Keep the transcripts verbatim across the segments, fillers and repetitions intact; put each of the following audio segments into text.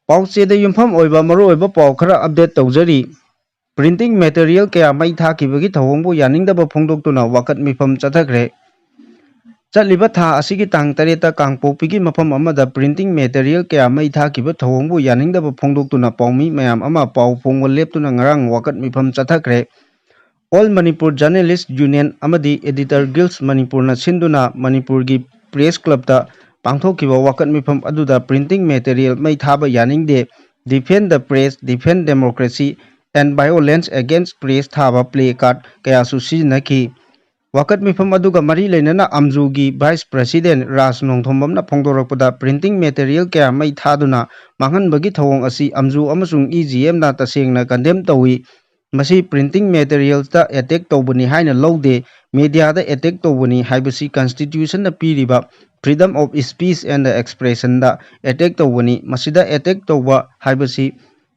ꯄꯥꯎꯆꯦꯗ ꯌꯨꯝꯐꯝ ꯑꯣꯏꯕ ꯃꯔꯨꯑꯣꯏꯕ ꯄꯥꯎ ꯈꯔ update ꯇꯧꯖꯔꯤ꯫ Printing material ꯀꯌꯥ ꯃꯩ ꯊꯥꯈꯤꯕꯒꯤ ꯊꯧꯑꯣꯡꯕꯨ ꯌꯥꯅꯤꯡꯗꯕ ꯐꯣꯡꯗꯣꯛꯇꯨꯅ ꯋꯥꯀꯠ ꯃꯤꯐꯝ ꯆꯠꯊꯈ꯭ꯔꯦ꯫ ꯆꯠꯂꯤꯕ ꯊꯥ ꯑꯁꯤꯒꯤ ꯇꯥꯡ ꯇꯔꯦꯠꯇ ꯀꯥꯡꯄꯣꯛꯄꯤꯒꯤ ꯃꯐꯝ ꯑꯃꯗ printing material ꯀꯌꯥ ꯃꯩ ꯊꯥꯈꯤꯕ ꯊꯧꯑꯣꯡꯕꯨ ꯌꯥꯅꯤꯡꯗꯕ ꯐꯣꯡꯗꯣꯛꯇꯨꯅ ꯄꯥꯎꯃꯤ ꯃꯌꯥꯝ ꯑꯃ ꯄꯥꯎ ꯐꯣꯡꯕ ꯂꯦꯞꯇꯨꯅ ꯉꯔꯥꯡ ꯋꯥꯀꯠ ꯃꯤꯐꯝ ꯆꯠꯊꯈ꯭ꯔꯦ꯫ All Manipur Journalist Union ꯑꯃꯗꯤ Editor Guilds ꯃꯅꯤꯄꯨꯔꯅ ꯁꯤꯟꯗꯨꯅ ꯃꯅꯤꯄꯨꯔꯒꯤ Press Clubꯇ ꯄꯥꯡꯊꯣꯛꯈꯤꯕ ꯋꯥꯀꯠ ꯃꯤꯐꯝ ꯑꯗꯨꯗ printing material ꯃꯩ ꯊꯥꯕ ꯌꯥꯅꯤꯡꯗꯦ, Defend the Press, Defend Democracy and Violence Against Press ꯊꯥꯕ placard ꯀꯌꯥꯁꯨ ꯁꯤꯖꯤꯟꯅꯈꯤ꯫ ꯋꯥꯀꯠ ꯃꯤꯐꯝ ꯑꯗꯨꯒ ꯃꯔꯤ ꯂꯩꯅꯅ ꯑꯝꯖꯨꯒꯤ Vice President ꯔꯥꯖ ꯅꯣꯡꯊꯣꯝꯕꯝꯅ ꯐꯣꯡꯗꯣꯔꯛꯄꯗ, printing material ꯀꯌꯥ ꯃꯩ ꯊꯥꯗꯨꯅ ꯃꯥꯡꯍꯟꯕꯒꯤ ꯊꯧꯑꯣꯡ ꯑꯁꯤ ꯑꯝꯖꯨ ꯑꯃꯁꯨꯡ EGMꯅ ꯇꯁꯦꯡꯅ condemn ꯇꯧꯏ꯫ ꯃꯁꯤ printing materialsꯇ attack ꯇꯧꯕꯅꯤ ꯍꯥꯏꯅ ꯂꯧꯗꯦ, mediaꯗ attack ꯇꯧꯕꯅꯤ ꯍꯥꯏꯕꯁꯤ constitutionꯅ ꯄꯤꯔꯤꯕ freedom of speech and expressionꯗ attack ꯇꯧꯕꯅꯤ꯫ ꯃꯁꯤꯗ attack ꯇꯧꯕ ꯍꯥꯏꯕꯁꯤ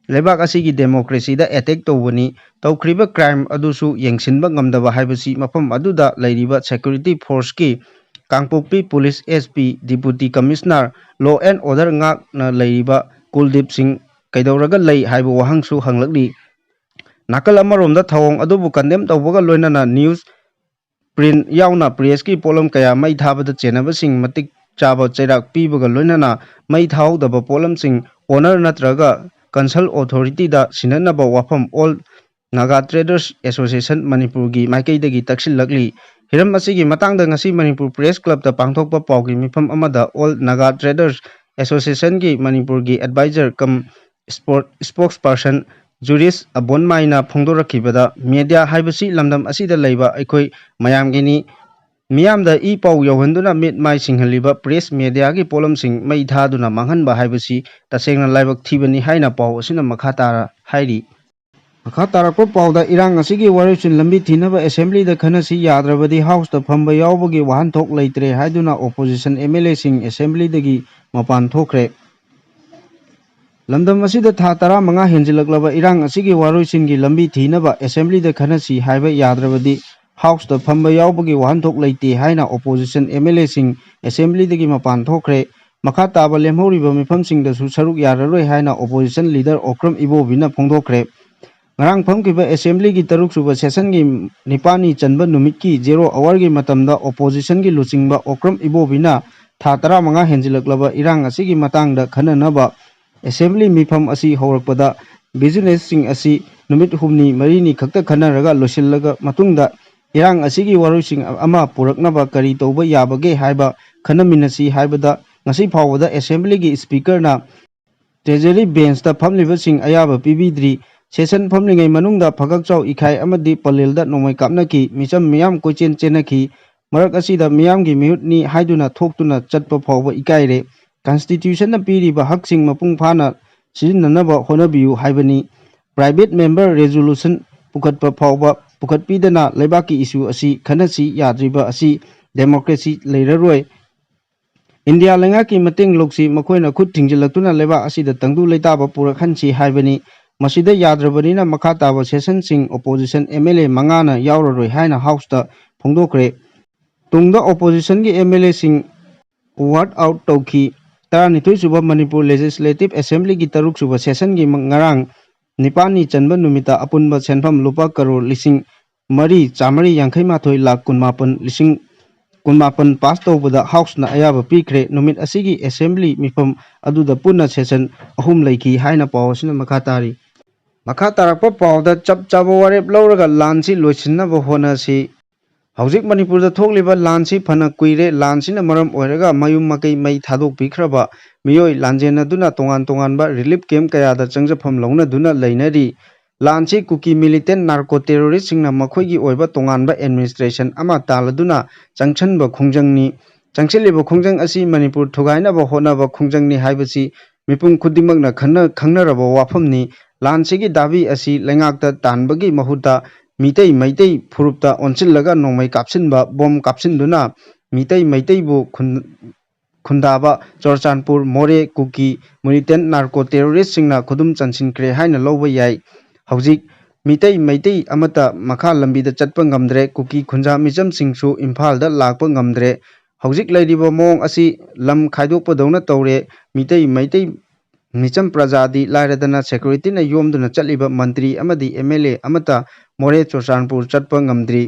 ꯂꯩꯕꯥꯛ ꯑꯁꯤꯒꯤ democracyꯗ attack ꯇꯧꯕꯅꯤ꯫ ꯇꯧꯈ꯭ꯔꯤꯕ crime ꯑꯗꯨꯁꯨ ꯌꯦꯡꯁꯤꯟꯕ ꯉꯝꯗꯕ ꯍꯥꯏꯕꯁꯤ ꯃꯐꯝ ꯑꯗꯨꯗ ꯂꯩꯔꯤꯕ security forceꯀꯤ Kangpokpi police SP, Deputy Commissioner, Law and Order ꯉꯥꯛꯅ ꯂꯩꯔꯤꯕ ꯀꯨꯜꯗꯤꯞ ꯁꯤꯡ ꯀꯩꯗꯧꯔꯒ ꯂꯩ ꯍꯥꯏꯕ ꯋꯥꯍꯪꯁꯨ ꯍꯪꯂꯛꯂꯤ꯫ ꯅꯥꯀꯜ ꯑꯃꯔꯣꯝꯗ ꯊꯧꯑꯣꯡ ꯑꯗꯨꯕꯨ condemn ꯇꯧꯕꯒ ꯂꯣꯏꯅꯅ news print ꯌꯥꯎꯅ pressꯀꯤ ꯄꯣꯠꯂꯝ ꯀꯌꯥ ꯃꯩ ꯊꯥꯕꯗ ꯆꯦꯟꯅꯕꯁꯤꯡ ꯃꯇꯤꯛ ꯆꯥꯕ ꯆꯩꯔꯥꯛ ꯄꯤꯕꯒ ꯂꯣꯏꯅꯅ ꯃꯩ ꯊꯥꯍꯧꯗꯕ ꯄꯣꯠꯂꯝꯁꯤꯡ owner ꯅꯠꯇ꯭ꯔꯒ concerned authorityꯗ ꯁꯤꯟꯅꯅꯕ ꯋꯥꯐꯝ All Naga Traders Association ꯃꯅꯤꯄꯨꯔꯒꯤ ꯃꯥꯏꯀꯩꯗꯒꯤ ꯇꯛꯁꯤꯜꯂꯛꯂꯤ꯫ ꯍꯤꯔꯝ ꯑꯁꯤꯒꯤ ꯃꯇꯥꯡꯗ ꯉꯁꯤ ꯃꯅꯤꯄꯨꯔ Press Clubꯇ ꯄꯥꯡꯊꯣꯛꯄ ꯄꯥꯎꯒꯤ ꯃꯤꯐꯝ ꯑꯃꯗ All Naga Traders Associationꯒꯤ ꯃꯅꯤꯄꯨꯔꯒꯤ advisor cum sport-, spokesperson Juris ꯑꯕꯣꯟꯃꯥꯏꯅ ꯐꯣꯡꯗꯣꯔꯛꯈꯤꯕꯗ, media ꯍꯥꯏꯕꯁꯤ ꯂꯝꯗꯝ ꯑꯁꯤꯗ ꯂꯩꯕ ꯑꯩꯈꯣꯏ ꯃꯌꯥꯝꯒꯤꯅꯤ꯫ ꯃꯤꯌꯥꯝꯗ ꯏ ꯄꯥꯎ ꯌꯧꯍꯟꯗꯨꯅ ꯃꯤꯠ ꯃꯥꯏ ꯁꯤꯡꯍꯜꯂꯤꯕ press mediaꯒꯤ ꯄꯣꯠꯂꯝꯁꯤꯡ ꯃꯩ ꯊꯥꯗꯨꯅ ꯃꯥꯡꯍꯟꯕ ꯍꯥꯏꯕꯁꯤ ꯇꯁꯦꯡꯅ ꯂꯥꯏꯕꯛ ꯊꯤꯕꯅꯤ ꯍꯥꯏꯅ ꯄꯥꯎ ꯑꯁꯤꯅ ꯃꯈꯥ ꯇꯥꯔ ꯍꯥꯏꯔꯤ꯫ ꯃꯈꯥ ꯇꯥꯔꯛꯄ ꯄꯥꯎꯗ, ꯏꯔꯥꯡ ꯑꯁꯤꯒꯤ ꯋꯥꯔꯣꯏꯁꯤꯟ ꯂꯝꯕꯤ ꯊꯤꯅꯕ assemblyꯗ ꯈꯟꯅꯁꯤ, ꯌꯥꯗ꯭ꯔꯕꯗꯤ Houseꯇ ꯐꯝꯕ ꯌꯥꯎꯕꯒꯤ ꯋꯥꯍꯟꯊꯣꯛ ꯂꯩꯇ꯭ꯔꯦ ꯍꯥꯏꯗꯨꯅ opposition MLAꯁꯤꯡ assemblyꯗꯒꯤ ꯃꯄꯥꯟ ꯊꯣꯛꯈ꯭ꯔꯦ꯫ ꯂꯝꯗꯝ ꯑꯁꯤꯗ ꯊꯥ ꯇꯔꯥꯃꯉꯥ ꯍꯦꯟꯖꯤꯜꯂꯛꯂꯕ ꯏꯔꯥꯡ ꯑꯁꯤꯒꯤ ꯋꯥꯔꯣꯏꯁꯤꯟꯒꯤ ꯂꯝꯕꯤ ꯊꯤꯅꯕ assemblyꯗ ꯈꯟꯅꯁꯤ ꯍꯥꯏꯕ ꯌꯥꯗ꯭ꯔꯕꯗꯤ Houseꯇ ꯐꯝꯕ ꯌꯥꯎꯕꯒꯤ ꯋꯥꯍꯟꯊꯣꯛ ꯂꯩꯇꯦ ꯍꯥꯏꯅ opposition MLAꯁꯤꯡ assemblyꯗꯒꯤ ꯃꯄꯥꯟ ꯊꯣꯛꯈ꯭ꯔꯦ꯫ ꯃꯈꯥ ꯇꯥꯕ ꯂꯦꯝꯍꯧꯔꯤꯕ ꯃꯤꯐꯝꯁꯤꯡꯗꯁꯨ ꯁꯔꯨꯛ ꯌꯥꯔꯔꯣꯏ ꯍꯥꯏꯅ opposition leader ꯑꯣꯀ꯭ꯔꯝ ꯏꯕꯣꯕꯤꯅ ꯐꯣꯡꯗꯣꯛꯈ꯭ꯔꯦ꯫ ꯉꯔꯥꯡ ꯐꯝꯈꯤꯕ assemblyꯒꯤ ꯇꯔꯨꯛ ꯁꯨꯕ sessionꯒꯤ ꯅꯤꯄꯥꯜꯅꯤ ꯆꯟꯕ ꯅꯨꯃꯤꯠꯀꯤ zero hourꯒꯤ ꯃꯇꯝꯗ oppositionꯒꯤ ꯂꯨꯆꯤꯡꯕ ꯑꯣꯀ꯭ꯔꯝ ꯏꯕꯣꯕꯤꯅ ꯊꯥ ꯇꯔꯥꯃꯉꯥ ꯍꯦꯟꯖꯤꯜꯂꯛꯂꯕ ꯏꯔꯥꯡ ꯑꯁꯤꯒꯤ ꯃꯇꯥꯡꯗ ꯈꯟꯅꯅꯕ assembly ꯃꯤꯐꯝ ꯑꯁꯤ ꯍꯧꯔꯛꯄꯗ businessꯁꯤꯡ ꯑꯁꯤ ꯅꯨꯃꯤꯠ ꯍꯨꯝꯅꯤ ꯃꯔꯤꯅꯤ ꯈꯛꯇ ꯈꯟꯅꯔꯒ ꯂꯣꯏꯁꯤꯜꯂꯒ ꯃꯇꯨꯡꯗ ꯏꯔꯥꯡ ꯑꯁꯤꯒꯤ ꯋꯥꯔꯣꯏꯁꯤꯟ ꯑꯃ ꯄꯨꯔꯛꯅꯕ ꯀꯔꯤ ꯇꯧꯕ ꯌꯥꯕꯒꯦ ꯍꯥꯏꯕ ꯈꯟꯅꯃꯤꯟꯅꯁꯤ ꯍꯥꯏꯕꯗ ꯉꯁꯤ ꯐꯥꯎꯕꯗ assemblyꯒꯤ speakerꯅ treasury benchꯇ ꯐꯝꯂꯤꯕꯁꯤꯡ ꯑꯌꯥꯕ ꯄꯤꯕꯤꯗ꯭ꯔꯤ꯫ Session ꯐꯝꯂꯤꯉꯩ ꯃꯅꯨꯡꯗ ꯐꯒꯛꯆꯥꯎ ꯏꯈꯥꯏ ꯑꯃꯗꯤ ꯄꯂꯦꯜꯗ ꯅꯣꯡꯃꯩ ꯀꯥꯞꯅꯈꯤ꯫ ꯃꯤꯆꯝ ꯃꯤꯌꯥꯝ ꯀꯣꯏꯆꯦꯟ ꯆꯦꯟꯅꯈꯤ꯫ ꯃꯔꯛ ꯑꯁꯤꯗ ꯃꯤꯌꯥꯝꯒꯤ ꯃꯤꯍꯨꯠꯅꯤ ꯍꯥꯏꯗꯨꯅ ꯊꯣꯛꯇꯨꯅ ꯆꯠꯄ ꯐꯥꯎꯕ ꯏꯀꯥꯏꯔꯦ꯫ Constitutionꯅ ꯄꯤꯔꯤꯕ ꯍꯛꯁꯤꯡ ꯃꯄꯨꯡ ꯐꯥꯅ ꯁꯤꯖꯤꯟꯅꯅꯕ ꯍꯣꯠꯅꯕꯤꯌꯨ ꯍꯥꯏꯕꯅꯤ꯫ Private member resolution ꯄꯨꯈꯠꯄ ꯐꯥꯎꯕ ꯄꯨꯈꯠꯄꯤꯗꯅ ꯂꯩꯕꯥꯛꯀꯤ issue ꯑꯁꯤ ꯈꯟꯅꯁꯤ ꯌꯥꯗ꯭ꯔꯤꯕ ꯑꯁꯤ democracy ꯂꯩꯔꯔꯣꯏ꯫ ꯏꯟꯗꯤꯌꯥ ꯂꯩꯉꯥꯛꯀꯤ ꯃꯇꯦꯡ ꯂꯧꯁꯤ, ꯃꯈꯣꯏꯅ ꯈꯨꯠ ꯊꯤꯡꯖꯤꯜꯂꯛꯇꯨꯅ ꯂꯩꯕꯥꯛ ꯑꯁꯤꯗ ꯇꯪꯗꯨ ꯂꯩꯇꯥꯕ ꯄꯨꯔꯛꯍꯟꯁꯤ ꯍꯥꯏꯕꯅꯤ꯫ ꯃꯁꯤꯗ ꯌꯥꯗ꯭ꯔꯕꯅꯤꯅ ꯃꯈꯥ ꯇꯥꯕ sessionꯁꯤꯡ opposition MLA ꯃꯉꯥꯅ ꯌꯥꯎꯔꯔꯣꯏ ꯍꯥꯏꯅ Houseꯇ ꯐꯣꯡꯗꯣꯛꯈ꯭ꯔꯦ꯫ ꯇꯨꯡꯗ oppositionꯒꯤ MLAꯁꯤꯡ vote out ꯇꯧꯈꯤ꯫ ꯇꯔꯥꯅꯤꯊꯣꯏ ꯁꯨꯕ ꯃꯅꯤꯄꯨꯔ Legislative Assemblyꯒꯤ ꯇꯔꯨꯛ ꯁꯨꯕ sessionꯒꯤ ꯉꯔꯥꯡ ꯅꯤꯄꯥꯜꯅꯤ ꯆꯟꯕ ꯅꯨꯃꯤꯠꯇ ꯑꯄꯨꯟꯕ ꯁꯦꯟꯐꯝ ꯂꯨꯄꯥ ꯀꯔꯣꯔ ꯂꯤꯁꯤꯡ ꯃꯔꯤ ꯆꯥꯃꯔꯤ ꯌꯥꯡꯈꯩ ꯃꯥꯊꯣꯏ ꯂꯥꯈ ꯀꯨꯟꯃꯥꯄꯟ ꯂꯤꯁꯤꯡ ꯀꯨꯟꯃꯥꯄꯟ pass ꯇꯧꯕꯗ Houseꯅ ꯑꯌꯥꯕ ꯄꯤꯈ꯭ꯔꯦ꯫ ꯅꯨꯃꯤꯠ ꯑꯁꯤꯒꯤ assembly ꯃꯤꯐꯝ ꯑꯗꯨꯗ ꯄꯨꯟꯅ session ꯑꯍꯨꯝ ꯂꯩꯈꯤ ꯍꯥꯏꯅ ꯄꯥꯎ ꯑꯁꯤꯅ ꯃꯈꯥ ꯇꯥꯔꯤ꯫ ꯃꯈꯥ ꯇꯥꯔꯛꯄ ꯄꯥꯎꯗ ꯆꯞ ꯆꯥꯕ ꯋꯥꯔꯦꯞ ꯂꯧꯔꯒ ꯂꯥꯟꯁꯤ ꯂꯣꯏꯁꯤꯟꯅꯕ ꯍꯣꯠꯅꯁꯤ꯫ ꯍꯧꯖꯤꯛ ꯃꯅꯤꯄꯨꯔꯗ ꯊꯣꯛꯂꯤꯕ ꯂꯥꯟꯁꯤ ꯐꯅ ꯀꯨꯏꯔꯦ꯫ ꯂꯥꯟꯁꯤꯅ ꯃꯔꯝ ꯑꯣꯏꯔꯒ ꯃꯌꯨꯝ ꯃꯀꯩ ꯃꯩ ꯊꯥꯗꯣꯛꯄꯤꯈ꯭ꯔꯕ ꯃꯤꯑꯣꯏ ꯂꯥꯟꯖꯦꯟꯅꯗꯨꯅ ꯇꯣꯉꯥꯟ ꯇꯣꯉꯥꯟꯕ relief camp ꯀꯌꯥꯗ ꯆꯪꯖꯐꯝ ꯂꯧꯅꯗꯨꯅ ꯂꯩꯅꯔꯤ꯫ ꯂꯥꯟꯁꯤ ꯀꯨꯀꯤ militant narco terroristꯁꯤꯡꯅ ꯃꯈꯣꯏꯒꯤ ꯑꯣꯏꯕ ꯇꯣꯉꯥꯟꯕ administration ꯑꯃ ꯇꯥꯜꯂꯗꯨꯅ ꯆꯪꯁꯤꯟꯕ ꯈꯣꯡꯖꯪꯅꯤ꯫ ꯆꯪꯁꯤꯜꯂꯤꯕ ꯈꯣꯡꯖꯪ ꯑꯁꯤ ꯃꯅꯤꯄꯨꯔ ꯊꯨꯒꯥꯏꯅꯕ ꯍꯣꯠꯅꯕ ꯈꯣꯡꯖꯪꯅꯤ ꯍꯥꯏꯕꯁꯤ ꯃꯤꯄꯨꯝ ꯈꯨꯗꯤꯡꯃꯛꯅ ꯈꯟꯅ-, ꯈꯪꯅꯔꯕ ꯋꯥꯐꯝꯅꯤ꯫ ꯂꯥꯟꯁꯤꯒꯤ ꯗꯥꯕꯤ ꯑꯁꯤ ꯂꯩꯉꯥꯛꯇ ꯇꯥꯟꯕꯒꯤ ꯃꯍꯨꯠꯇ ꯃꯤꯇꯩ ꯃꯩꯇꯩ ꯐꯨꯔꯨꯞꯇ ꯑꯣꯟꯁꯤꯜꯂꯒ ꯅꯣꯡꯃꯩ ꯀꯥꯞꯁꯤꯟꯕ, ꯕꯣꯝ ꯀꯥꯞꯁꯤꯟꯗꯨꯅ ꯃꯤꯇꯩ ꯃꯩꯇꯩꯕꯨ ꯈꯨꯟ-, ꯈꯨꯟꯗꯥꯕ ꯆꯨꯔꯆꯥꯟꯄꯨꯔ, ꯃꯣꯔꯦ, ꯀꯨꯀꯤ, militant narco terroristꯁꯤꯡꯅ ꯈꯨꯗꯨꯝ ꯆꯟꯁꯤꯟꯈ꯭ꯔꯦ ꯍꯥꯏꯅ ꯂꯧꯕ ꯌꯥꯏ꯫ ꯍꯧꯖꯤꯛ ꯃꯤꯇꯩ ꯃꯩꯇꯩ ꯑꯃꯠꯇ ꯃꯈꯥ ꯂꯝꯕꯤꯗ ꯆꯠꯄ ꯉꯝꯗ꯭ꯔꯦ꯫ ꯀꯨꯀꯤ ꯈꯨꯟꯖꯥ ꯃꯤꯆꯝꯁꯤꯡꯁꯨ ꯏꯝꯐꯥꯜꯗ ꯂꯥꯛꯄ ꯉꯝꯗ꯭ꯔꯦ꯫ ꯍꯧꯖꯤꯛ ꯂꯩꯔꯤꯕ ꯃꯑꯣꯡ ꯑꯁꯤ ꯂꯝ ꯈꯥꯏꯗꯣꯛꯄꯗꯧꯅ ꯇꯧꯔꯦ꯫ ꯃꯤꯇꯩ ꯃꯩꯇꯩ ꯃꯤꯆꯝ ꯄ꯭ꯔꯖꯥꯗꯤ ꯂꯥꯏꯔꯗꯅ ꯁꯦꯀ꯭ꯌꯨꯔꯤꯇꯤꯅ ꯌꯣꯝꯗꯨꯅ ꯆꯠꯂꯤꯕ ꯃꯟꯇ꯭ꯔꯤ ꯑꯃꯗꯤ ꯑꯦꯝ ꯑꯦꯜ ꯑꯦ ꯑꯃꯠꯇ ꯃꯣꯔꯦ ꯆꯨꯔꯆꯥꯟꯄꯨꯔ ꯆꯠꯄ ꯉꯝꯗ꯭ꯔꯤ꯫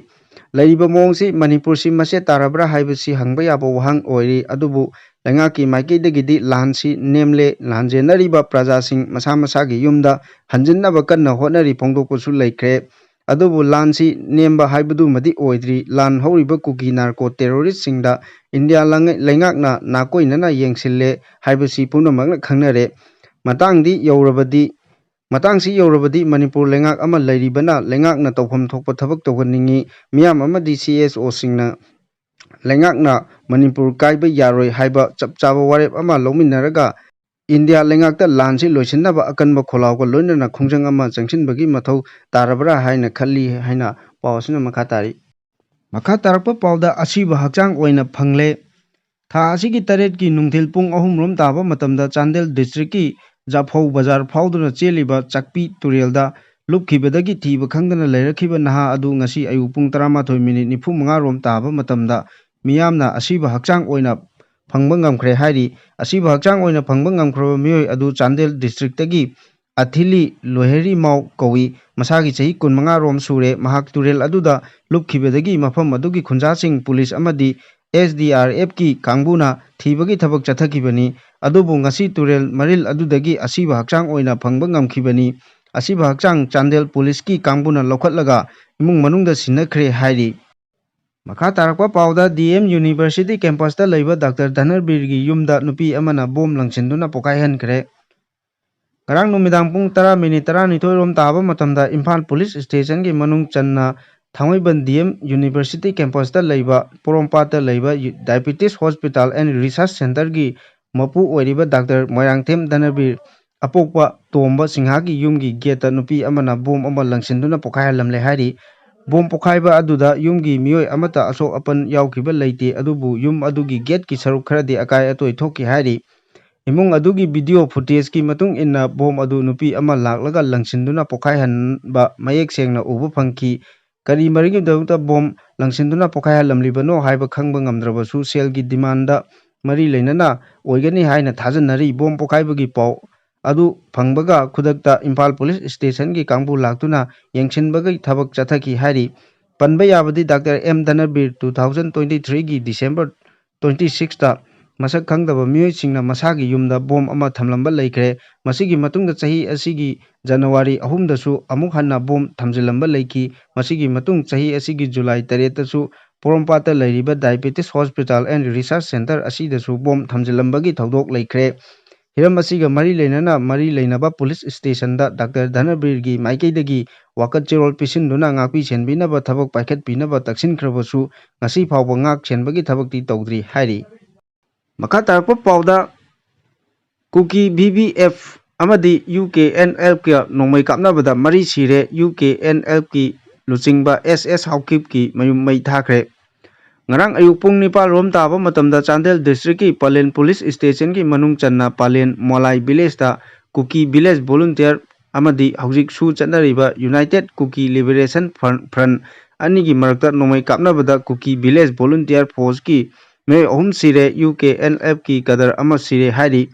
ꯂꯩꯔꯤꯕ ꯃꯑꯣꯡꯁꯤ ꯃꯅꯤꯄꯨꯔꯁꯤ ꯃꯆꯦꯠ ꯇꯥꯔꯕ꯭ꯔꯥ ꯍꯥꯏꯕꯁꯤ ꯍꯪꯕ ꯌꯥꯕ ꯋꯥꯍꯪ ꯑꯣꯏꯔꯤ꯫ ꯑꯗꯨꯕꯨ ꯂꯩꯉꯥꯛꯀꯤ ꯃꯥꯏꯀꯩꯗꯒꯤꯗꯤ ꯂꯥꯟꯁꯤ ꯅꯦꯝꯂꯦ, ꯂꯥꯟꯖꯦꯟꯅꯔꯤꯕ ꯄ꯭ꯔꯖꯥꯁꯤꯡ ꯃꯁꯥ ꯃꯁꯥꯒꯤ ꯌꯨꯝꯗ ꯍꯟꯖꯤꯟꯅꯕ ꯀꯟꯅ ꯍꯣꯠꯅꯔꯤ ꯐꯣꯡꯗꯣꯛꯄꯁꯨ ꯂꯩꯈ꯭ꯔꯦ꯫ ꯑꯗꯨꯕꯨ ꯂꯥꯟꯁꯤ ꯅꯦꯝꯕ ꯍꯥꯏꯕꯗꯨꯃꯗꯤ ꯑꯣꯏꯗ꯭ꯔꯤ꯫ ꯂꯥꯟ ꯍꯧꯔꯤꯕ ꯀꯨꯀꯤ ꯅꯥꯔꯀꯣ ꯇꯦꯔꯣꯔꯤꯁꯁꯤꯡꯗ ꯏꯟꯗꯤꯌꯥ ꯂꯉ-, ꯂꯩꯉꯥꯛꯅ ꯅꯥꯀꯣꯏꯅꯅ ꯌꯦꯡꯁꯤꯜꯂꯦ ꯍꯥꯏꯕꯁꯤ ꯄꯨꯝꯅꯃꯛꯅ ꯈꯪꯅꯔꯦ꯫ ꯃꯇꯥꯡꯗꯤ ꯌꯧꯔꯕꯗꯤ, ꯃꯇꯥꯡꯁꯤ ꯌꯧꯔꯕꯗꯤ ꯃꯅꯤꯄꯨꯔ ꯂꯩꯉꯥꯛ ꯑꯃ ꯂꯩꯔꯤꯕꯅ ꯂꯩꯉꯥꯛꯅ ꯇꯧꯐꯝ ꯊꯣꯛꯄ ꯊꯕꯛ ꯇꯧꯍꯟꯅꯤꯡꯉꯤ꯫ ꯃꯤꯌꯥꯝ ꯑꯃꯗꯤ ꯁꯤ ꯑꯦꯁ ꯑꯣꯁꯤꯡꯅ ꯂꯩꯉꯥꯛꯅ ꯃꯅꯤꯄꯨꯔ ꯀꯥꯏꯕ ꯌꯥꯔꯣꯏ ꯍꯥꯏꯕ ꯆꯞ ꯆꯥꯕ ꯋꯥꯔꯦꯞ ꯑꯃ ꯂꯧꯃꯤꯟꯅꯔꯒ ꯏꯟꯗꯤꯌꯥ ꯂꯩꯉꯥꯛꯇ ꯂꯥꯟꯁꯤ ꯂꯣꯏꯁꯤꯟꯅꯕ ꯑꯀꯟꯕ ꯈꯣꯜꯂꯥꯎꯒ ꯂꯣꯏꯅꯅ ꯈꯣꯡꯖꯪ ꯑꯃ ꯆꯪꯁꯤꯟꯕꯒꯤ ꯃꯊꯧ ꯇꯥꯔꯕ꯭ꯔꯥ ꯍꯥꯏꯅ ꯈꯜꯂꯤ ꯍꯥꯏꯅ ꯄꯥꯎ ꯑꯁꯤꯅ ꯃꯈꯥ ꯇꯥꯔꯤ꯫ ꯃꯈꯥ ꯇꯥꯔꯛꯄ ꯄꯥꯎꯗ ꯑꯁꯤꯕ ꯍꯛꯆꯥꯡ ꯑꯣꯏꯅ ꯐꯪꯂꯦ꯫ ꯊꯥ ꯑꯁꯤꯒꯤ ꯇꯔꯦꯠꯀꯤ ꯅꯨꯡꯊꯤꯜ ꯄꯨꯡ ꯑꯍꯨꯝ ꯔꯣꯝ ꯇꯥꯕ ꯃꯇꯝꯗ ꯆꯥꯟꯗꯦꯜ ꯗꯤꯁꯇ꯭ꯔꯤꯛꯀꯤ ꯖꯥꯐꯧ ꯕꯖꯥꯔ ꯐꯥꯎꯗꯨꯅ ꯆꯦꯜꯂꯤꯕ ꯆꯥꯛꯄꯤ ꯇꯨꯔꯦꯜꯗ ꯂꯨꯞꯈꯤꯕꯗꯒꯤ ꯊꯤꯕ ꯈꯪꯗꯅ ꯂꯩꯔꯛꯈꯤꯕ ꯅꯍꯥ ꯑꯗꯨ ꯉꯁꯤ ꯑꯌꯨꯛ ꯄꯨꯡ ꯇꯔꯥꯃꯥꯊꯣꯏ ꯃꯤꯅꯤꯠ ꯅꯤꯐꯨ ꯃꯉꯥ ꯔꯣꯝ ꯇꯥꯕ ꯃꯇꯝꯗ ꯃꯤꯌꯥꯝꯅ ꯑꯁꯤꯕ ꯍꯛꯆꯥꯡ ꯑꯣꯏꯅ ꯐꯪꯕ ꯉꯝꯈ꯭ꯔꯦ ꯍꯥꯏꯔꯤ꯫ ꯑꯁꯤꯕ ꯍꯛꯆꯥꯡ ꯑꯣꯏꯅ ꯐꯪꯕ ꯉꯝꯈ꯭ꯔꯕ ꯃꯤꯑꯣꯏ ꯑꯗꯨ ꯆꯥꯟꯗꯦꯜ ꯗꯤꯁꯇ꯭ꯔꯤꯛꯇꯒꯤ ꯑꯊꯤꯂꯤ ꯂꯣꯏꯍꯦꯔꯤꯃꯥꯎ ꯀꯧꯏ꯫ ꯃꯁꯥꯒꯤ ꯆꯍꯤ ꯀꯨꯟꯃꯉꯥ ꯔꯣꯝ ꯁꯨꯔꯦ꯫ ꯃꯍꯥꯛ ꯇꯨꯔꯦꯜ ꯑꯗꯨꯗ ꯂꯨꯞꯈꯤꯕꯗꯒꯤ ꯃꯐꯝ ꯑꯗꯨꯒꯤ ꯈꯨꯟꯖꯥꯁꯤꯡ, ꯄꯨꯂꯤꯁ ꯑꯃꯗꯤ ꯑꯦꯁ ꯗꯤ ꯑꯥꯔ ꯑꯦꯐꯀꯤ ꯀꯥꯡꯕꯨꯅ ꯊꯤꯕꯒꯤ ꯊꯕꯛ ꯆꯠꯊꯈꯤꯕꯅꯤ꯫ ꯑꯗꯨꯕꯨ ꯉꯁꯤ ꯇꯨꯔꯦꯜ ꯃꯔꯤꯜ ꯑꯗꯨꯗꯒꯤ ꯑꯁꯤꯕ ꯍꯛꯆꯥꯡ ꯑꯣꯏꯅ ꯐꯪꯕ ꯉꯝꯈꯤꯕꯅꯤ꯫ ꯑꯁꯤꯕ ꯍꯛꯆꯥꯡ ꯆꯥꯟꯗꯦꯜ ꯄꯨꯂꯤꯁꯀꯤ ꯀꯥꯡꯕꯨꯅ ꯂꯧꯈꯠꯂꯒ ꯏꯃꯨꯡ ꯃꯅꯨꯡꯗ ꯁꯤꯟꯅꯈ꯭ꯔꯦ ꯍꯥꯏꯔꯤ꯫ ꯃꯈꯥ ꯇꯥꯔꯛꯄ ꯄꯥꯎꯗ ꯗꯤ ꯑꯦꯝ ꯌꯨꯅꯤꯚꯔꯁꯤꯇꯤ ꯀꯦꯝꯄꯁꯇ ꯂꯩꯕ ꯗꯥꯛꯇꯔ ꯙꯅꯕꯤꯔꯒꯤ ꯌꯨꯝꯗ ꯅꯨꯄꯤ ꯑꯃꯅ ꯕꯣꯝ ꯂꯪꯁꯤꯟꯗꯨꯅ ꯄꯣꯈꯥꯏꯍꯟꯈ꯭ꯔꯦ꯫ ꯉꯔꯥꯡ ꯅꯨꯃꯤꯗꯥꯡ ꯄꯨꯡ ꯇꯔꯥ ꯃꯤꯅꯤꯠ ꯇꯔꯥꯅꯤꯊꯣꯏ ꯔꯣꯝ ꯇꯥꯕ ꯃꯇꯝꯗ ꯏꯝꯐꯥꯜ ꯄꯨꯂꯤꯁ ꯁ꯭ꯇꯦꯁꯟꯒꯤ ꯃꯅꯨꯡ ꯆꯟꯅ ꯊꯥꯡꯃꯩꯕꯟ ꯗꯤ ꯑꯦꯝ ꯌꯨꯅꯤꯚꯔꯁꯤꯇꯤ ꯀꯦꯝꯄꯁꯇ ꯂꯩꯕ ꯄꯣꯔꯣꯝꯄꯥꯠꯇ ꯂꯩꯕ ꯌꯨ-, ꯗꯥꯏꯕꯤꯇꯤꯁ ꯍꯣꯁꯄꯤꯇꯥꯜ ꯑꯦꯟ ꯔꯤꯁꯔꯁ ꯁꯦꯟꯇꯔꯒꯤ ꯃꯄꯨ ꯑꯣꯏꯔꯤꯕ ꯗꯥꯛꯇꯔ ꯃꯣꯏꯔꯥꯡꯊꯦꯝ ꯙꯅꯕꯤꯔ ꯑꯄꯣꯛꯄ ꯇꯣꯝꯕ ꯁꯤꯡꯍꯥꯒꯤ ꯌꯨꯝꯒꯤ ꯒꯦꯠꯇ ꯅꯨꯄꯤ ꯑꯃꯅ ꯕꯣꯝ ꯑꯃ ꯂꯪꯁꯤꯟꯗꯨꯅ ꯄꯣꯈꯥꯏꯍꯜꯂꯝꯂꯦ ꯍꯥꯏꯔꯤ꯫ ꯕꯣꯝ ꯄꯣꯈꯥꯏꯕ ꯑꯗꯨꯗ ꯌꯨꯝꯒꯤ ꯃꯤꯑꯣꯏ ꯑꯃꯠꯇ ꯑꯁꯣꯛ ꯑꯄꯟ ꯌꯥꯎꯈꯤꯕ ꯂꯩꯇꯦ, ꯑꯗꯨꯕꯨ ꯌꯨꯝ ꯑꯗꯨꯒꯤ ꯒꯦꯠꯀꯤ ꯁꯔꯨꯛ ꯈꯔꯗꯤ ꯑꯀꯥꯏ ꯑꯇꯣꯏ ꯊꯣꯛꯈꯤ ꯍꯥꯏꯔꯤ꯫ ꯏꯃꯨꯡ ꯑꯗꯨꯒꯤ ꯚꯤꯗꯤꯑꯣ ꯐꯨꯇꯦꯖꯀꯤ ꯃꯇꯨꯡ ꯏꯟꯅ ꯕꯣꯝ ꯑꯗꯨ ꯅꯨꯄꯤ ꯑꯃ ꯂꯥꯛꯂꯒ ꯂꯪꯁꯤꯟꯗꯨꯅ ꯄꯣꯈꯥꯏꯍꯟꯕ ꯃꯌꯦꯛ ꯁꯦꯡꯅ ꯎꯕ ꯐꯪꯈꯤ꯫ ꯀꯔꯤ ꯃꯔꯤꯒꯤꯗꯃꯛꯇ ꯕꯣꯝ ꯂꯪꯁꯤꯟꯗꯨꯅ ꯄꯣꯈꯥꯏꯍꯜꯂꯝꯂꯤꯕꯅꯣ ꯍꯥꯏꯕ ꯈꯪꯕ ꯉꯝꯗ꯭ꯔꯕꯁꯨ ꯁꯦꯜꯒꯤ ꯗꯤꯃꯥꯟꯗ ꯃꯔꯤ ꯂꯩꯅꯅ ꯑꯣꯏꯒꯅꯤ ꯍꯥꯏꯅ ꯊꯥꯖꯅꯔꯤ꯫ ꯕꯣꯝ ꯄꯣꯈꯥꯏꯕꯒꯤ ꯄꯥꯎ ꯑꯗꯨ ꯐꯪꯕꯒ ꯈꯨꯗꯛꯇ ꯏꯝꯐꯥꯜ ꯄꯨꯂꯤꯁ ꯁ꯭ꯇꯦꯁꯟꯒꯤ ꯀꯥꯡꯕꯨ ꯂꯥꯛꯇꯨꯅ ꯌꯦꯡꯁꯤꯟꯕꯒꯤ ꯊꯕꯛ ꯆꯠꯊꯈꯤ ꯍꯥꯏꯔꯤ꯫ ꯄꯟꯕ ꯌꯥꯕꯗꯤ doctor M Dhanbir two thousand twenty three ꯒꯤ December twenty six ꯇ ꯃꯁꯛ ꯈꯪꯗꯕ ꯃꯤꯑꯣꯏꯁꯤꯡꯅ ꯃꯁꯥꯒꯤ ꯌꯨꯝꯗ ꯕꯣꯝ ꯑꯃ ꯊꯝꯂꯝꯕ ꯂꯩꯈ꯭ꯔꯦ꯫ ꯃꯁꯤꯒꯤ ꯃꯇꯨꯡꯗ ꯆꯍꯤ ꯑꯁꯤꯒꯤ ꯖꯅꯋꯥꯔꯤ ꯑꯍꯨꯝꯗꯁꯨ ꯑꯃꯨꯛ ꯍꯟꯅ ꯕꯣꯝ ꯊꯝꯖꯤꯜꯂꯝꯕ ꯂꯩꯈꯤ꯫ ꯃꯁꯤꯒꯤ ꯃꯇꯨꯡ ꯆꯍꯤ ꯑꯁꯤꯒꯤ ꯖꯨꯂꯥꯏ ꯇꯔꯦꯠꯇꯁꯨ ꯄꯣꯔꯣꯝꯄꯥꯠꯇ ꯂꯩꯔꯤꯕ Diabetes Hospital and Research Center ꯑꯁꯤꯗꯁꯨ ꯕꯣꯝ ꯊꯝꯖꯤꯜꯂꯝꯕꯒꯤ ꯊꯧꯗꯣꯛ ꯂꯩꯈ꯭ꯔꯦ꯫ ꯍꯤꯔꯝ ꯑꯁꯤꯒ ꯃꯔꯤ ꯂꯩꯅꯅ ꯃꯔꯤ ꯂꯩꯅꯕ ꯄꯨꯂꯤꯁ ꯁ꯭ꯇꯦꯁꯟꯗ ꯗꯥꯛꯇꯔ ꯙꯅꯕꯤꯔꯒꯤ ꯃꯥꯏꯀꯩꯗꯒꯤ ꯋꯥꯀꯠ ꯆꯦꯔꯣꯜ ꯄꯤꯁꯤꯟꯗꯨꯅ ꯉꯥꯛꯄꯤ ꯁꯦꯟꯕꯤꯅꯕ ꯊꯕꯛ ꯄꯥꯏꯈꯠꯄꯤꯅꯕ ꯇꯛꯁꯤꯟꯈ꯭ꯔꯕꯁꯨ ꯉꯁꯤ ꯐꯥꯎꯕ ꯉꯥꯛ ꯁꯦꯟꯕꯒꯤ ꯊꯕꯛꯇꯤ ꯇꯧꯗ꯭ꯔꯤ ꯍꯥꯏꯔꯤ꯫ ꯃꯈꯥ ꯇꯥꯔꯛꯄ ꯄꯥꯎꯗ ꯀꯨꯀꯤ ꯚꯤ ꯚꯤ ꯑꯦꯐ ꯑꯃꯗꯤ ꯌꯨ ꯀꯦ ꯑꯦꯟ ꯑꯦꯜ ꯑꯦꯐꯀ ꯅꯣꯡꯃꯩ ꯀꯥꯞꯅꯕꯗ ꯃꯔꯤ ꯁꯤꯔꯦ꯫ ꯌꯨ ꯀꯦ ꯑꯦꯟ ꯑꯦꯜ ꯑꯦꯐꯀꯤ ꯂꯨꯆꯤꯡꯕ ꯑꯦꯁ ꯑꯦꯁ ꯍꯥꯎꯀꯤꯞꯀꯤ ꯃꯌꯨꯝ ꯃꯩ ꯊꯥꯈ꯭ꯔꯦ꯫ ꯉꯔꯥꯡ ꯑꯌꯨꯛ ꯄꯨꯡ ꯅꯤꯄꯥꯜ ꯔꯣꯝ ꯇꯥꯕ ꯃꯇꯝꯗ ꯆꯥꯟꯗꯦꯜ ꯗꯤꯁꯇ꯭ꯔꯤꯛꯀꯤ ꯄꯂꯦꯟ ꯄꯨꯂꯤꯁ ꯁ꯭ꯇꯦꯁꯟꯒꯤ ꯃꯅꯨꯡ ꯆꯟꯅ ꯄꯂꯦꯟ ꯃꯣꯂꯥꯏ ꯚꯤꯂꯦꯖꯇ ꯀꯨꯀꯤ ꯚꯤꯂꯦꯖ ꯚꯣꯂꯨꯟꯇꯤꯌꯔ ꯑꯃꯗꯤ ꯍꯧꯖꯤꯛꯁꯨ ꯆꯠꯅꯔꯤꯕ ꯌꯨꯅꯥꯏꯇꯦꯠ ꯀꯨꯀꯤ ꯂꯤꯕꯔꯦꯁꯟ ꯐ꯭ꯔꯟ, ꯐ꯭ꯔꯟ ꯑꯅꯤꯒꯤ ꯃꯔꯛꯇ ꯅꯣꯡꯃꯩ ꯀꯥꯞꯅꯕꯗ ꯀꯨꯀꯤ ꯚꯤꯂꯦꯖ ꯚꯣꯂꯨꯟꯇꯤꯌꯔ ꯐꯣꯔꯁꯀꯤ ꯃꯤꯑꯣꯏ ꯑꯍꯨꯝ ꯁꯤꯔꯦ, ꯌꯨ ꯀꯦ ꯑꯦꯟ ꯑꯦꯜ ꯑꯦꯐꯀꯤ ꯀꯗꯔ ꯑꯃ ꯁꯤꯔꯦ ꯍꯥꯏꯔꯤ꯫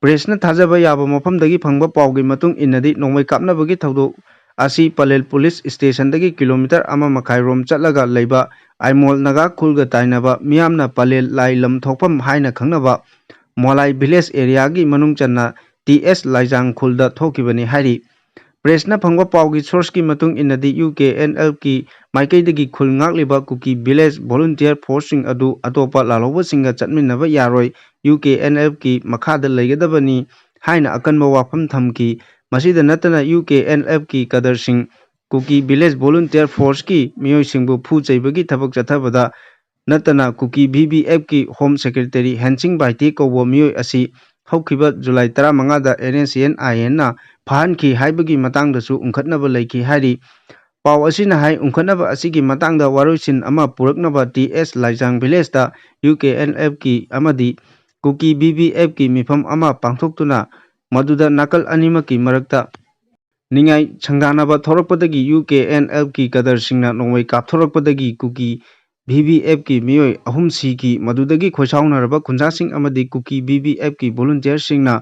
ꯄ꯭ꯔꯦꯁꯅ ꯊꯥꯖꯕ ꯌꯥꯕ ꯃꯐꯝꯗꯒꯤ ꯐꯪꯕ ꯄꯥꯎꯒꯤ ꯃꯇꯨꯡ ꯏꯟꯅꯗꯤ, ꯅꯣꯡꯃꯩ ꯀꯥꯞꯅꯕꯒꯤ ꯊꯧꯗꯣꯛ ꯑꯁꯤ ꯄꯂꯦꯜ ꯄꯨꯂꯤꯁ ꯁ꯭ꯇꯦꯁꯟꯗꯒꯤ ꯀꯤꯂꯣꯃꯤꯇꯔ ꯑꯃ ꯃꯈꯥꯏ ꯔꯣꯝ ꯆꯠꯂꯒ ꯂꯩꯕ ꯑꯥꯏꯃꯣꯜ ꯅꯥꯒꯥ ꯈꯨꯜꯒ ꯇꯥꯏꯅꯕ ꯃꯤꯌꯥꯝꯅ ꯄꯂꯦꯜ ꯂꯥꯏ ꯂꯝ ꯊꯣꯛꯐꯝ ꯍꯥꯏꯅ ꯈꯪꯅꯕ ꯃꯣꯂꯥꯏ ꯚꯤꯂꯦꯖ ꯑꯦꯔꯤꯌꯥꯒꯤ ꯃꯅꯨꯡ ꯆꯟꯅ ꯇꯤ ꯑꯦꯁ ꯂꯥꯏꯖꯥꯡ ꯈꯨꯜꯗ ꯊꯣꯛꯈꯤꯕꯅꯤ ꯍꯥꯏꯔꯤ꯫ ꯄ꯭ꯔꯦꯁꯅ ꯐꯪꯕ ꯄꯥꯎꯒꯤ ꯁꯣꯔꯁꯀꯤ ꯃꯇꯨꯡ ꯏꯟꯅꯗꯤ, ꯌꯨ ꯀꯦ ꯑꯦꯟ ꯑꯦꯜ ꯑꯦꯐꯀꯤ ꯃꯥꯏꯀꯩꯗꯒꯤ ꯈꯨꯜ ꯉꯥꯛꯂꯤꯕ ꯀꯨꯀꯤ ꯚꯤꯂꯦꯖ ꯚꯣꯂꯨꯟꯇꯤꯌꯔ ꯐꯣꯔꯁꯁꯤꯡ ꯑꯗꯨ ꯑꯇꯣꯞꯄ ꯂꯥꯜꯍꯧꯕꯁꯤꯡꯒ ꯆꯠꯃꯤꯟꯅꯕ ꯌꯥꯔꯣꯏ, ꯌꯨ ꯀꯦ ꯑꯦꯟ ꯑꯦꯜ ꯑꯦꯐꯀꯤ ꯃꯈꯥꯗ ꯂꯩꯒꯗꯕꯅꯤ ꯍꯥꯏꯅ ꯑꯀꯟꯕ ꯋꯥꯐꯝ ꯊꯝꯈꯤ꯫ ꯃꯁꯤꯗ ꯅꯠꯇꯅ, ꯌꯨ ꯀꯦ ꯑꯦꯟ ꯑꯦꯜ ꯑꯦꯐꯀꯤ ꯀꯗꯔꯁꯤꯡ ꯀꯨꯀꯤ ꯚꯤꯂꯦꯖ ꯚꯣꯂꯨꯟꯇꯤꯌꯔ ꯐꯣꯔꯁꯀꯤ ꯃꯤꯑꯣꯏꯁꯤꯡꯕꯨ ꯐꯨ ꯆꯩꯕꯒꯤ ꯊꯕꯛ ꯆꯠꯊꯕꯗ ꯅꯠꯇꯅ, ꯀꯨꯀꯤ ꯚꯤ ꯚꯤ ꯑꯦꯐꯀꯤ ꯍꯣꯝ ꯁꯦꯀ꯭ꯔꯦꯇꯔꯤ ꯍꯦꯟꯁꯤꯡ ꯚꯥꯏꯇꯦ ꯀꯧꯕ ꯃꯤꯑꯣꯏ ꯑꯁꯤ ꯍꯧꯈꯤꯕ July ꯇꯔꯥꯃꯉꯥꯗ and S C and ꯑꯥꯏ ꯑꯦꯟꯅ ꯐꯥꯍꯟꯈꯤ ꯍꯥꯏꯕꯒꯤ ꯃꯇꯥꯡꯗꯁꯨ ꯎꯪꯈꯠꯅꯕ ꯂꯩꯈꯤ ꯍꯥꯏꯔꯤ꯫ ꯄꯥꯎ ꯑꯁꯤꯅ ꯍꯥꯏ, ꯎꯪꯈꯠꯅꯕ ꯑꯁꯤꯒꯤ ꯃꯇꯥꯡꯗ ꯋꯥꯔꯣꯏꯁꯤꯟ ꯑꯃ ꯄꯨꯔꯛꯅꯕ ꯇꯤ ꯑꯦꯁ ꯂꯥꯏꯖꯥꯡ ꯚꯤꯂꯦꯖꯇ ꯌꯨ ꯀꯦ ꯑꯦꯟ ꯑꯦꯜ ꯑꯦꯐꯀꯤ ꯑꯃꯗꯤ ꯀꯨꯀꯤ ꯚꯤ ꯚꯤ ꯑꯦꯐꯀꯤ ꯃꯤꯐꯝ ꯑꯃ ꯄꯥꯡꯊꯣꯛꯇꯨꯅ, ꯃꯗꯨꯗ ꯅꯥꯀꯜ ꯑꯅꯤꯃꯛꯀꯤ ꯃꯔꯛꯇ ꯅꯤꯡꯉꯥꯏ ꯁꯪꯗꯥꯅꯕ ꯊꯣꯔꯛꯄꯗꯒꯤ ꯌꯨ ꯀꯦ ꯑꯦꯟ ꯑꯦꯜ ꯀꯤ ꯀꯗꯔꯁꯤꯡꯅ ꯅꯣꯡꯃꯩ ꯀꯥꯞꯊꯣꯔꯛꯄꯗꯒꯤ ꯀꯨꯀꯤ ꯚꯤ ꯚꯤ ꯑꯦꯐ ꯀꯤ ꯃꯤꯑꯣꯏ ꯑꯍꯨꯝ ꯁꯤꯈꯤ꯫ ꯃꯗꯨꯗꯒꯤ ꯈꯣꯏꯁꯥꯎꯅꯔꯕ ꯈꯨꯟꯖꯥꯁꯤꯡ ꯑꯃꯗꯤ ꯀꯨꯀꯤ ꯚꯤ ꯚꯤ ꯑꯦꯐ ꯀꯤ ꯚꯣꯂꯨꯟꯇꯤꯌꯔꯁꯤꯡꯅ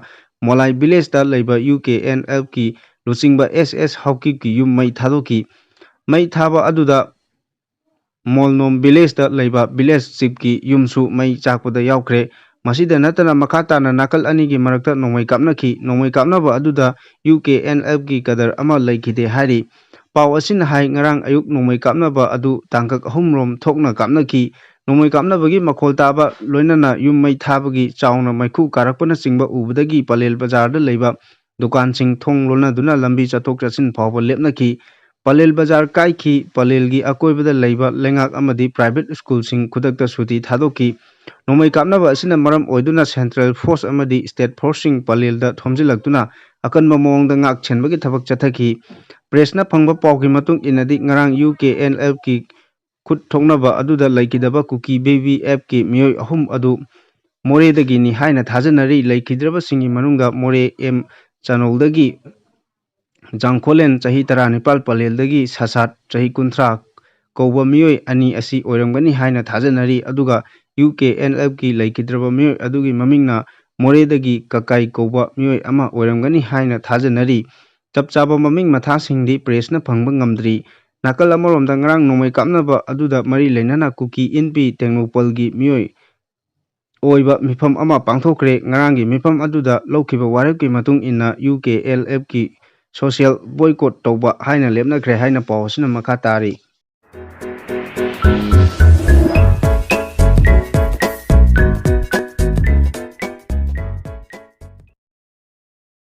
ꯃꯣꯂꯥꯏ ꯚꯤꯂꯦꯖꯇ ꯂꯩꯕ ꯌꯨ ꯀꯦ ꯑꯦꯟ ꯑꯦꯜ ꯀꯤ ꯂꯨꯆꯤꯡꯕ ꯑꯦꯁ ꯑꯦꯁ ꯍꯥꯎꯀꯤꯞꯀꯤ ꯌꯨꯝ ꯃꯩ ꯊꯥꯗꯣꯛꯈꯤ꯫ ꯃꯩ ꯊꯥꯕ ꯑꯗꯨꯗ ꯃꯣꯜꯅꯣꯝ ꯚꯤꯂꯦꯖꯇ ꯂꯩꯕ ꯚꯤꯂꯦꯖ ꯆꯤꯐꯀꯤ ꯌꯨꯝꯁꯨ ꯃꯩ ꯆꯥꯛꯄꯗ ꯌꯥꯎꯈ꯭ꯔꯦ꯫ ꯃꯁꯤꯗ ꯅꯠꯇꯅ ꯃꯈꯥ ꯇꯥꯅ ꯅꯥꯀꯜ ꯑꯅꯤꯒꯤ ꯃꯔꯛꯇ ꯅꯣꯡꯃꯩ ꯀꯥꯞꯅꯈꯤ꯫ ꯅꯣꯡꯃꯩ ꯀꯥꯞꯅꯕ ꯑꯗꯨꯗ ꯌꯨ ꯀꯦ ꯑꯦꯟ ꯑꯦꯜ ꯀꯤ ꯀꯗꯔ ꯑꯃ ꯂꯩꯈꯤꯗꯦ ꯍꯥꯏꯔꯤ꯫ ꯄꯥꯎ ꯑꯁꯤꯅ ꯍꯥꯏ, ꯉꯔꯥꯡ ꯑꯌꯨꯛ ꯅꯣꯡꯃꯩ ꯀꯥꯞꯅꯕ ꯑꯗꯨ ꯇꯥꯡꯀꯛ ꯑꯍꯨꯝꯔꯣꯝ ꯊꯣꯛꯅ ꯀꯥꯞꯅꯈꯤ꯫ ꯅꯣꯡꯃꯩ ꯀꯥꯞꯅꯕꯒꯤ ꯃꯈꯣꯜ ꯇꯥꯕ ꯂꯣꯏꯅꯅ ꯌꯨꯝ ꯃꯩ ꯊꯥꯕꯒꯤ ꯆꯥꯎꯅ ꯃꯩꯈꯨ ꯀꯥꯔꯛꯄꯅꯆꯤꯡꯕ ꯎꯕꯗꯒꯤ ꯄꯂꯦꯜ ꯕꯖꯥꯔꯗ ꯂꯩꯕ ꯗꯨꯀꯥꯟꯁꯤꯡ ꯊꯣꯡ ꯂꯣꯟꯅꯗꯨꯅ ꯂꯝꯕꯤ ꯆꯠꯊꯣꯛ ꯆꯠꯁꯤꯟ ꯐꯥꯎꯕ ꯂꯦꯞꯅꯈꯤ꯫ ꯄꯂꯦꯜ ꯕꯖꯥꯔ ꯀꯥꯏꯈꯤ꯫ ꯄꯂꯦꯜꯒꯤ ꯑꯀꯣꯏꯕꯗ ꯂꯩꯕ ꯂꯩꯉꯥꯛ ꯑꯃꯗꯤ ꯄ꯭ꯔꯥꯏꯚꯦꯠ ꯁ꯭ꯀꯨꯜꯁꯤꯡ ꯈꯨꯗꯛꯇ ꯁꯨꯇꯤ ꯊꯥꯗꯣꯛꯈꯤ꯫ ꯅꯣꯡꯃꯩ ꯀꯥꯞꯅꯕ ꯑꯁꯤꯅ ꯃꯔꯝ ꯑꯣꯏꯗꯨꯅ ꯁꯦꯟꯇ꯭ꯔꯦꯜ ꯐꯣꯔꯁ ꯑꯃꯗꯤ ꯁ꯭ꯇꯦꯠ ꯐꯣꯔꯁꯁꯤꯡ ꯄꯂꯦꯜꯗ ꯊꯣꯝꯖꯤꯜꯂꯛꯇꯨꯅ ꯑꯀꯟꯕ ꯃꯑꯣꯡꯗ ꯉꯥꯛ ꯁꯦꯟꯕꯒꯤ ꯊꯕꯛ ꯆꯠꯊꯈꯤ꯫ ꯄ꯭ꯔꯦꯁꯅ ꯐꯪꯕ ꯄꯥꯎꯒꯤ ꯃꯇꯨꯡ ꯏꯟꯅꯗꯤ, ꯉꯔꯥꯡ ꯌꯨ ꯀꯦ ꯑꯦꯟ ꯑꯦꯜ ꯀꯤ ꯈꯨꯠ ꯊꯣꯛꯅꯕ ꯑꯗꯨꯗ ꯂꯩꯈꯤꯗꯕ ꯀꯨꯀꯤ ꯚꯤ ꯚꯤ ꯑꯦꯐ ꯀꯤ ꯃꯤꯑꯣꯏ ꯑꯍꯨꯝ ꯑꯗꯨ ꯃꯣꯔꯦꯗꯒꯤꯅꯤ ꯍꯥꯏꯅ ꯊꯥꯖꯅꯔꯤ꯫ ꯂꯩꯈꯤꯗ꯭ꯔꯕꯁꯤꯡꯒꯤ ꯃꯅꯨꯡꯗ ꯃꯣꯔꯦ ꯑꯦꯝ ꯆꯥꯅꯧꯗꯒꯤ ꯖꯥꯡꯈꯣꯂꯦꯟ, ꯆꯍꯤ ꯇꯔꯥꯅꯤꯄꯥꯜ, ꯄꯂꯦꯜꯗꯒꯤ ꯁꯁꯥꯠ, ꯆꯍꯤ ꯀꯨꯟꯊ꯭ꯔꯥ, ꯀꯧꯕ ꯃꯤꯑꯣꯏ ꯑꯅꯤ ꯑꯁꯤ ꯑꯣꯏꯔꯝꯒꯅꯤ ꯍꯥꯏꯅ ꯊꯥꯖꯅꯔꯤ꯫ ꯑꯗꯨꯒ ꯌꯨ ꯀꯦ ꯑꯦꯟ ꯑꯦꯜ ꯀꯤ ꯂꯩꯈꯤꯗ꯭ꯔꯕ ꯃꯤꯑꯣꯏ ꯑꯗꯨꯒꯤ ꯃꯃꯤꯡꯅ ꯃꯣꯔꯦꯗꯒꯤ ꯀꯀꯥꯏ ꯀꯧꯕ ꯃꯤꯑꯣꯏ ꯑꯃ ꯑꯣꯏꯔꯝꯒꯅꯤ ꯍꯥꯏꯅ ꯊꯥꯖꯅꯔꯤ꯫ ꯆꯞ ꯆꯥꯕ ꯃꯃꯤꯡ ꯃꯊꯥꯁꯤꯡꯗꯤ ꯄ꯭ꯔꯦꯁꯅ ꯐꯪꯕ ꯉꯝꯗ꯭ꯔꯤ꯫ ꯅꯥꯀꯜ ꯑꯃꯔꯣꯝꯗ, ꯉꯔꯥꯡ ꯅꯣꯡꯃꯩ ꯀꯥꯞꯅꯕ ꯑꯗꯨꯗ ꯃꯔꯤ ꯂꯩꯅꯅ ꯀꯨꯀꯤ ꯏꯟꯄꯤ ꯇꯦꯡꯅꯧꯄꯜꯒꯤ ꯃꯤꯑꯣꯏ ꯑꯣꯏꯕ ꯃꯤꯐꯝ ꯑꯃ ꯄꯥꯡꯊꯣꯛꯈ꯭ꯔꯦ꯫ ꯉꯔꯥꯡꯒꯤ ꯃꯤꯐꯝ ꯑꯗꯨꯗ ꯂꯧꯈꯤꯕ ꯋꯥꯔꯦꯞꯀꯤ ꯃꯇꯨꯡ ꯏꯟꯅ ꯌꯨ ꯀꯦ ꯑꯦꯜ ꯑꯦꯐ ꯀꯤ ꯁꯣꯁꯤꯌꯦꯜ ꯕꯣꯏꯀꯣꯠ ꯇꯧꯕ ꯍꯥꯏꯅ ꯂꯦꯞꯅꯈ꯭ꯔꯦ ꯍꯥꯏꯅ ꯄꯥꯎ ꯑꯁꯤꯅ ꯃꯈꯥ ꯇꯥꯔꯤ꯫